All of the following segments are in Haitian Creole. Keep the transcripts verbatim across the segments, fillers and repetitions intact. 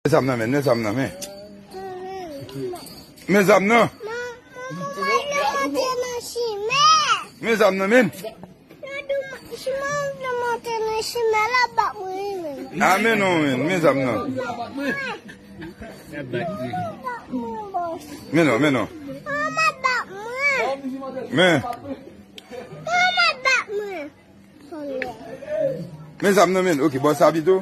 Zam nan men, men zam nan men. Men zam nan. Men zam nan men. A men non men, men zam nan. Men non, men non. Men. Men zam nan men, ok, bò sa pito.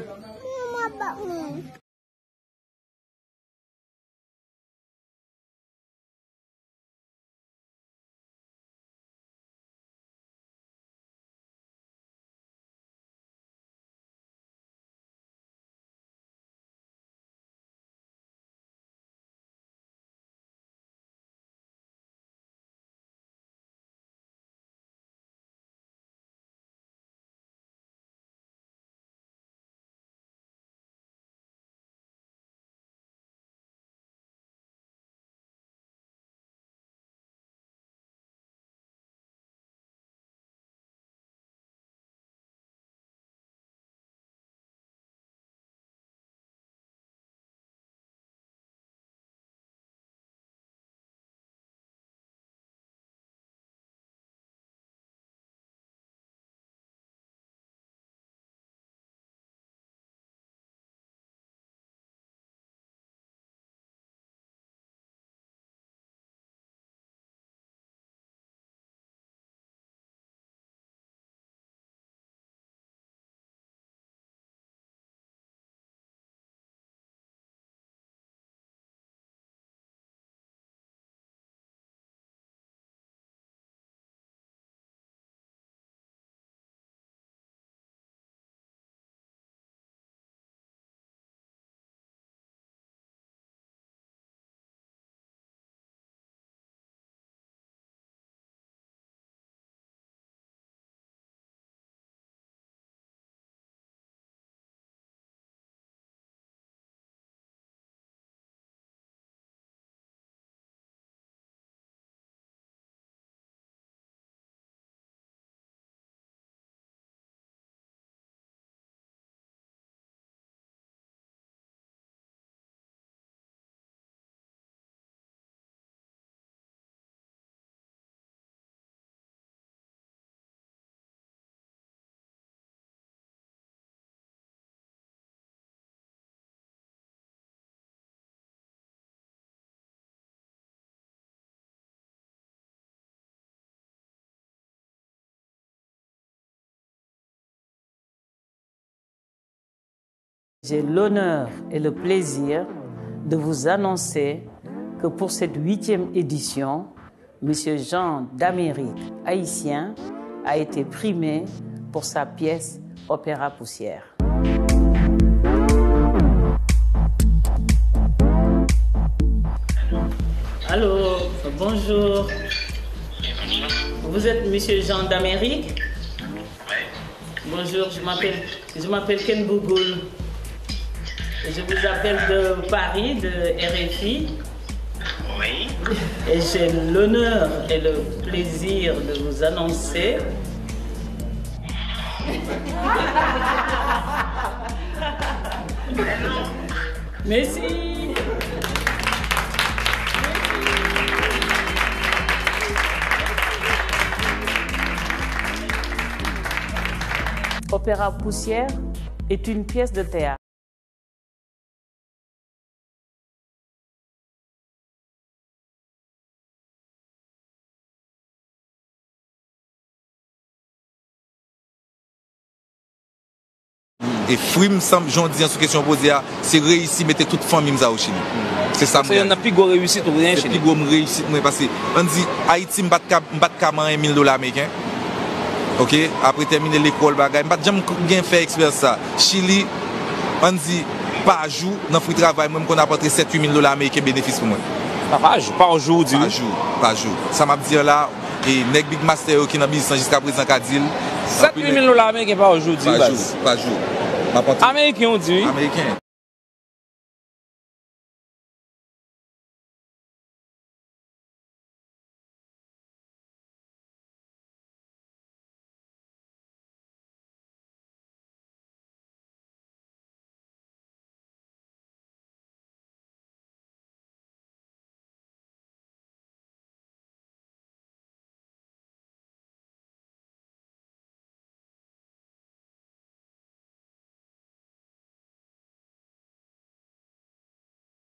J'ai l'honneur et le plaisir de vous annoncer que pour cette huitième édition, Monsieur Jean Daméric, haïtien, a été primé pour sa pièce Opéra Poussière. Allô, bonjour. Vous êtes Monsieur Jean Daméric ? Bonjour, je m'appelle, je m'appelle Ken Bougoul. Je vous appelle de Paris, de R F I. Oui. Et j'ai l'honneur et le plaisir de vous annoncer. Merci. Opéra Poussière est une pièce de théâtre. E fri m, jan w di an sou kesyon w poze a, se reyisi mete tout fanmi m sa o Chili. Se sa m Se youn nan pi gwo reyisit ou genyen Chili. Se pi gwo reyisit mwen, paske ann di Ayiti, m pa t ka, m pa t ka manyen mil dola ameriken. Oke, apre tèmine lekòl, bagay, m pa t janm gen fè eksperyans sa. Chili, ann di, pa jou, nan fri travay mwen, m konn ap antre sèt uit mil dola ameriken benefis pou mwen. Pa, pa jou, pa jou, ou di wi. Pa jou, pa jou. Sa m ap di an la, e nèg Big Master yo ki nan biznis lan jiskaprezan ka di l. Sèt uit mil dola ameriken pa jou, ou di wi, baz. Pa jou, pa jou. M ap antre. Ameriken, ou di wi. Ameriken.